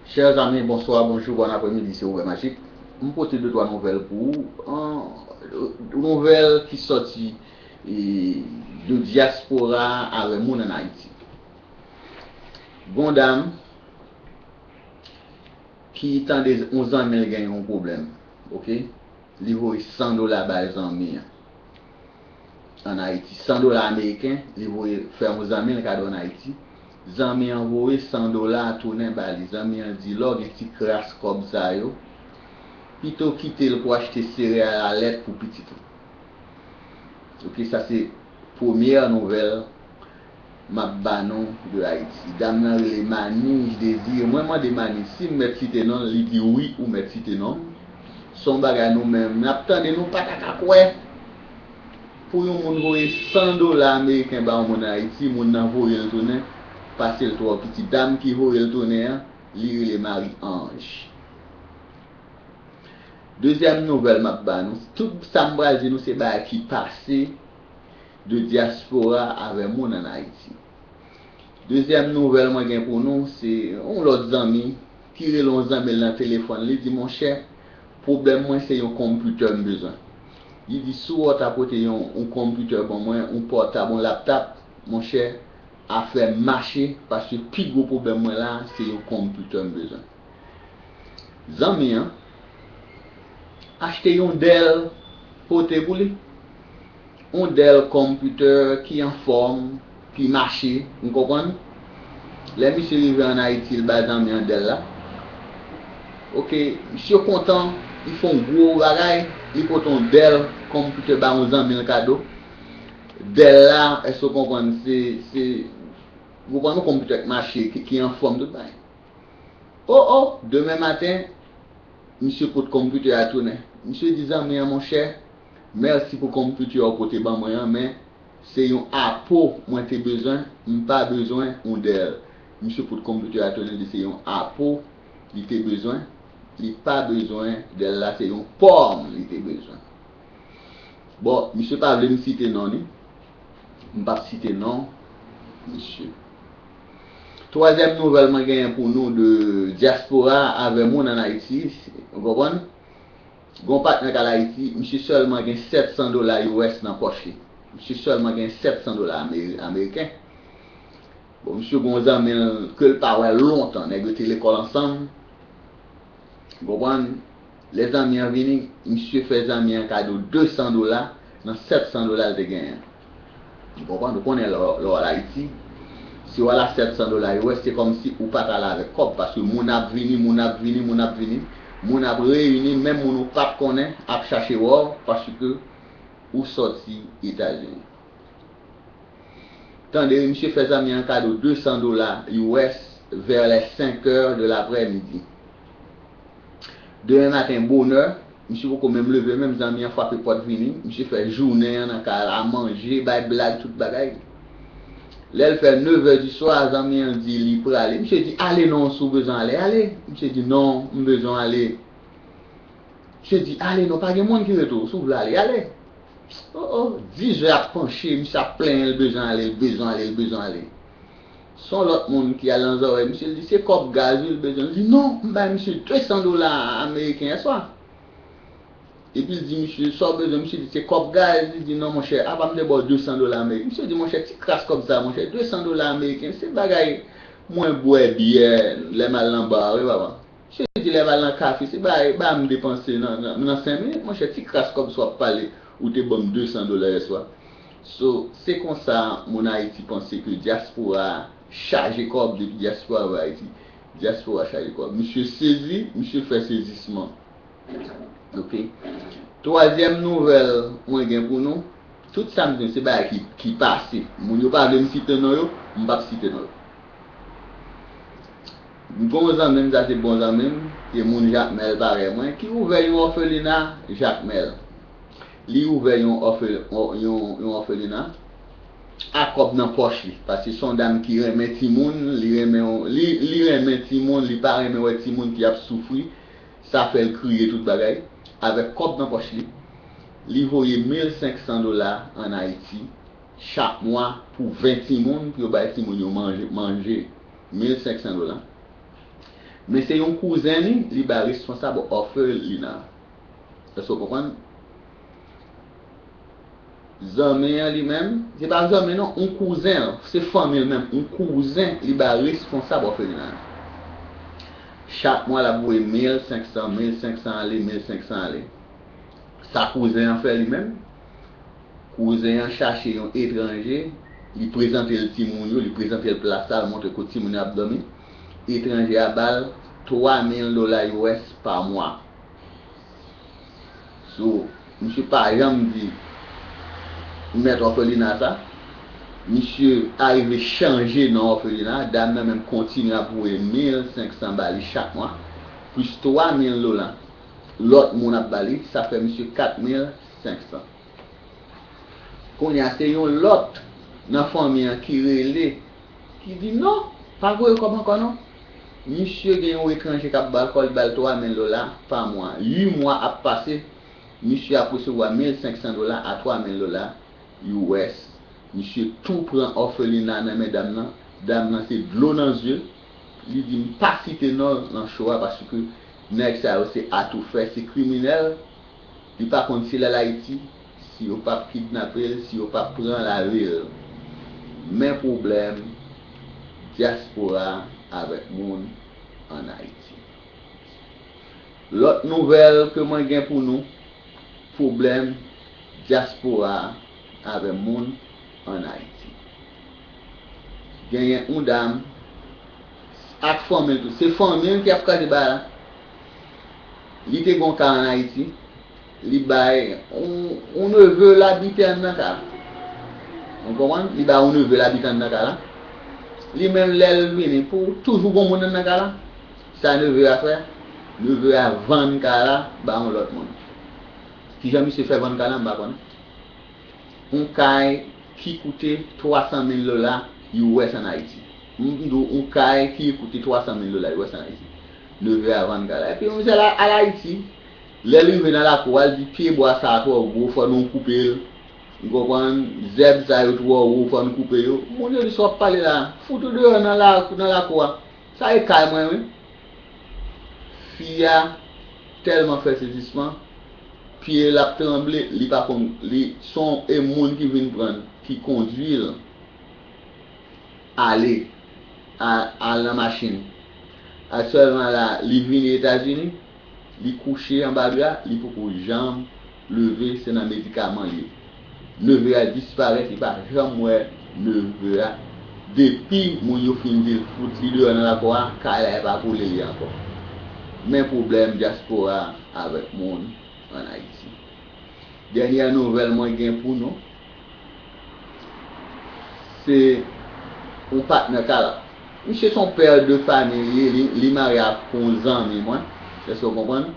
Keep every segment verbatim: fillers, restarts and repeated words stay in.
Chè zanmi, bonswa, bonjou, bòn apremidi, se Ouvè Majik. M pote de twa nouvèl pou ou. An, nouvèl ki sòti e, de dyaspora avè moun ann Ayiti. Gon dam ki tande yon zanmi l gen yon pwoblèm, oke? Li voye san dola bay zanmi an. Ann Ayiti, san dola ameriken, li voye fè yon zanmi l kado ann Ayiti. Zanmi an voye san dola tounen ba li. Zanmi an di, lè w gen ti kras kòb sa yo, pito kite l pou achte sereyal a lèt pou pitit ou. Oke, sa se premyè nouvèl m ap ba nou de Ayiti. Dam nan rele Manij Désiré. Mwen mande Manij si m mèt site non l, li di wi, ou mèt site non m. Se yon bagay nou menm n ap tande, nou pa ta ka kwè. Pou yon moun voye san dola ameriken ba yon moun Ayiti, moun nan voye l tounen, pase l twò piti. Dam ki voye l tounen an, li rele Marie Ange. Dezyèm nouvèl m ap ba nou, tout sa m pral di nou se bagay ki pase de dyaspora avè moun ann Ayiti. Dezyèm nouvèl mwen gen pou nou, se yon lòt zanmi ki rele yon zanmi l nan telefòn, li di, monchè, pwoblèm mwen se yon konpitè m bezwen. Li di, si w ta pote yon, yon konpitè ban mwen, yon pòtab, yon laptòp, monchè, afè m mache, paske pi gwo pwoblèm mwen la, se yon konpitè m bezwen. Zanmi an achte yon Dell pote pou li. Yon Dell konpitè ki anfòm, ki mache, ou konprann? Lè misye rive ann Ayiti, l ba zanmi an Dell la. Oke, misye kontan, li fè yon gwo bagay, li pote yon Dell konpitè ba yon zanmi l kado. Dell la, èske w konprann, se, se, ou konprann, yon konpitè k mache, ki, ki anfòm, tout bagay. O, o, demen maten, misye pot konpitè a tounen. Misye di zanmi an, monchè, mèsi pou konpitè a w pote ban mwen an, men se yon Apple mwen te bezwen, m pa bezwen yon Dell. Misye pot konpitè a tounen, li di se yon Apple li te bezwen, li pa bezwen Dell la, se yon pòm li te bezwen. Bon, misye pa vle m site non li. M p ap site non misye. Twazyèm nouvèl mwen genyen pou nou de dyaspora avè moun ann Ayiti, ou konprann? Gon patnè k al Ayiti, misye sèlman gen sèt san dola U S nan pòch li. Misye sèlman gen sèt san dola ameri-, ameriken. Bon, misye gon zanmi l ke l pa wè lontan, nèg yo te lekòl ansanm. Ou konprann? Lè zanmi an vini, misye fè zanmi an kado de san dola nan sèt san dola l te genyen. Ou konprann? Ou konnen lè w, lè w al Ayiti, si w al a sèt san dola U S, se kòmsi ou pa t ale avèk kòb, paske moun ap vini, moun ap vini, moun ap vini, moun ap reyini, menm moun ou pa t konnen ap chache wè w, paske ou sòti Etazini. Tande, misye fè zanmi an kado de san dola U S vers les cinq heures de l'après-midi. Demen maten, bonè, misye poko menm leve, menm zanmi an frape pòt vini, misye fè jounen an nan kay la, manje, bay blag, tout bagay. Lè l fè nevè di swa, zanmi an di li prale. Misye di, ale non, si w bezwen ale, ale. Misye di, non, m bezwen ale. Misye di, ale non, pa gen moun ki rete w, si w vle ale, ale. O, o, dizè ap panche, misye ap plenyen, l bezwen ale, l bezwen ale, l bezwen ale. Se yon lòt moun ki al nan zòrèy misye, l di, se kòb gaz wi l bezwen. L di, non, m bay misye de san dola ameriken yèswa. Epi l di misye, sa w bezwen? Misye di, se kòb gaz. Li di, non, monchè, apa m te ba w de san dola ameriken? Misye di, monchè, ti kras kòb sa, monchè, de san dola ameriken, se bagay mwen bwè byè lè m al nan ba a, wi, papa. Misye di lè m al nan kafe, se bay, bay m depanse nan, nan, nan senk minit, monchè, ti kras kòb sa w ap pale, ou te ban m de san dola yèswa. So, se konsa moun Ayiti panse ke dyaspora chaje kòb, depi dyaspora rive Ayiti, dyaspora chaje kòb. Misye sezi, misye fè sezisman. Oke. Twazyèm nouvèl mwen gen pou nou, tout sa m di se bagay ki, ki pase. Moun yo pa vle m site non yo, m p ap site non yo. M gon zanmi m, sa se bon zanmi m, se moun Jakmèl parèy mwen, ki ouvè yon òfelina Jakmèl. Li ouvè yon òfe-, yon, yon òfelina ak kòb nan pòch li, paske se yon dam ki renmen timoun, li renmen, li, li renmen timoun, li pa renmen wè timoun ki ap soufri, sa fè l kriye tout bagay, avèk kòb nan pòch li, li voye mil senk san dola ann Ayiti chak mwa pou ven timoun, pou yo bay timoun yo manje, manje, mil senk san dola. Men se yon kouzen li, li bay responsab òfelina. Èske w konprann? Zanmi an li menm, se pa zanmi non, yon kouzen, se fanmi l menm, yon kouzen li bay responsab òfelina. Chak mwa l ap voye mil senk san, mil senk san ale, mil senk san ale. Sa kouzen an fè li menm? Kouzen an chache yon etranje, li prezante l timoun yo, li prezante l plas la, l montre kote timoun yo ap dòmi. Etranje a ba l twa mil dola U S pa mwa. So, misye pa janm di mèt òfelina sa. Misye arive chanje non òfelina. Dam nan menm kontinye ap voye mil senk san ba li chak mwa, plis twa mil dola lòt moun ap ba li, sa fè misye kat mil senk san. Kounye a, se yon lòt nan fanmi an ki rele, ki di, "Non, pa voye kòb ankò non." Misye gen yon etranje k ap ba l kòb, li ba l twa mil dola pa mwa. Uit mwa ap pase, misye ap resevwa mil senk san dola a twa mil dola U S. Misye tou pran òfelina nan men dam nan. Dam nan se dlo nan zye. Li di m pa site non l nan cho a paske nèg sa yo se atoufè, se kriminèl. Li pa konn si l al Ayiti, si yo p ap kidnape l, si yo p ap pran lavi l. Men pwoblèm dyaspora avèk moun ann Ayiti. Lòt nouvèl ke mwen gen pou nou, pwoblèm dyaspora avè moun ann Ayiti. Genyen yon dam ak fanmi l tou. Se fanmi l ki ap kraze bagay la. Li te gen yon ka ann Ayiti. Li bay yon, yon neve l abite anndan ka la. Ou konprann? Li bay yon neve l abite anndan ka la. Li menm, lè l vini, pou toujou gen moun anndan ka la. Sa neve a fè? Neve a vann ka la ba yon lòt moun. Kijan misye fè vann ka la, m pa konnen. Yon kay ki koute twa san mil dola U S ann Ayiti. M di w, yon kay ki koute twa san mil dola U S ann Ayiti. Neve a vann kay la. Epi misye al, al Ayiti, lè l rive nan lakou a, l di pye bwa sa a twò gwo, fò nou koupe l. Ou konprann? Zèb sa yo twò wo, fò n koupe yo. Moun yo di, "Sa w ap pale la? Fout ou deyò nan la, nan lakou a. Sa e kay mwen, wi." Fi a tèlman fè sezisman, pye l ap tranble, li pa konn, li, se yon, e moun ki vin pran l, ki kondui l ale, a, al nan machin. Aktyèlman la, li vini Etazini, li kouche anba dra, li poko janm leve, se nan medikaman li ye. Neve a disparèt, li pa janm wè neve a. Depi moun yo fin di l fout li deyò nan lakou a, kay la e pa koule li ankò. Men pwoblèm dyaspora avèk moun ann Ayiti. Dènyè nouvèl mwen gen pou nou, se yon patnè Kala. Misye se yon pè de fanmi li ye, li, li marye ak yon zanmi mwen. Èske w konprann?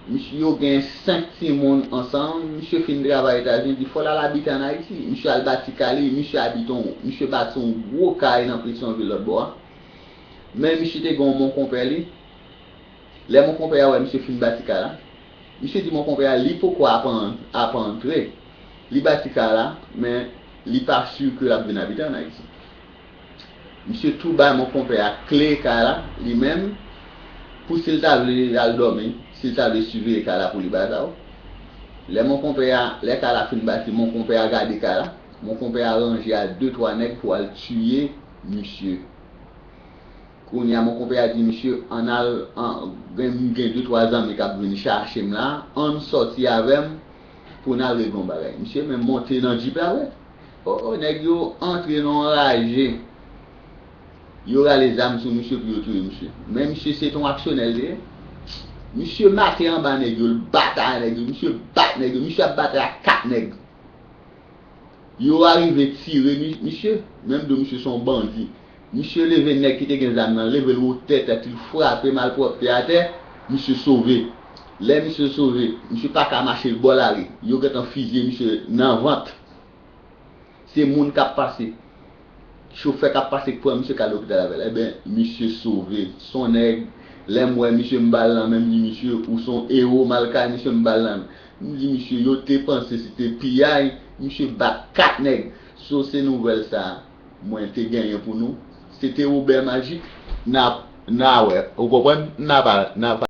Misye, yo gen senk timoun ansanm. Misye fin travay Etazini, di fò l al abite ann Ayiti. Misye al bati kay li, misye abite yon, misye bati yon gwo kay nan Petyonvil lòt bò a. Men misye te gen yon monkonpè li. Lè monkonpè a wè misye fin bati kay la, misye di monkonpè a li poko ap an-, ap antre. Li bati kay la, men li pa si ke l ap vin abite ann Ayiti. Misye tou bay monkonpè a kle kay la, li menm, pou si l ta vle al dòmi, si l ta vle siveye kay la pou li bagay sa yo. Lè monkonpè a, lè kay la fin bati, monkonpè a gade kay la, monkonpè a ranje a de twa nèg pou al tiye misye. Kounye a, monkonpè a di misye, "Ann al, an, gen, m gen de twa zanmi k ap vin chache m la, ann sòti avè m pou n al regle yon bagay." Misye menm monte nan djip la vre. O, o, nèg yo antre nan yon raje. Yo rale zam sou misye pou yo touye misye. Men misye se te yon aksyonè l te ye. Misye mate anba nèg yo, l batay nèg yo, misye bat nèg yo, misye ap batay ak kat nèg. Yo arive tire mi-, misye, menm do misye se yon bandi. Misye leve nèg ki te gen zam nan, leve l wotè tèt li, frape malpwòpte atè, misye sove. Lè misye sove, misye pa ka mache, l bò lari. Yo gentan fizye misye nan vant. Se moun k ap pase. Chofè k ap pase k pran misye k al lopital avè l. Enben, misye sove. Se yon nèg, lè m wè misye, m ba l lanmen, m di, "Misye, ou se yon ewo, m al kay misye, m ba l lanmen." M di, "Misye, yo te panse se te piyay, misye bat kat nèg." So, se nouvèl sa a mwen te genyen pou nou. Se te Wobè Majik. N ap N a wè, ou konprann? N a pa, n a pa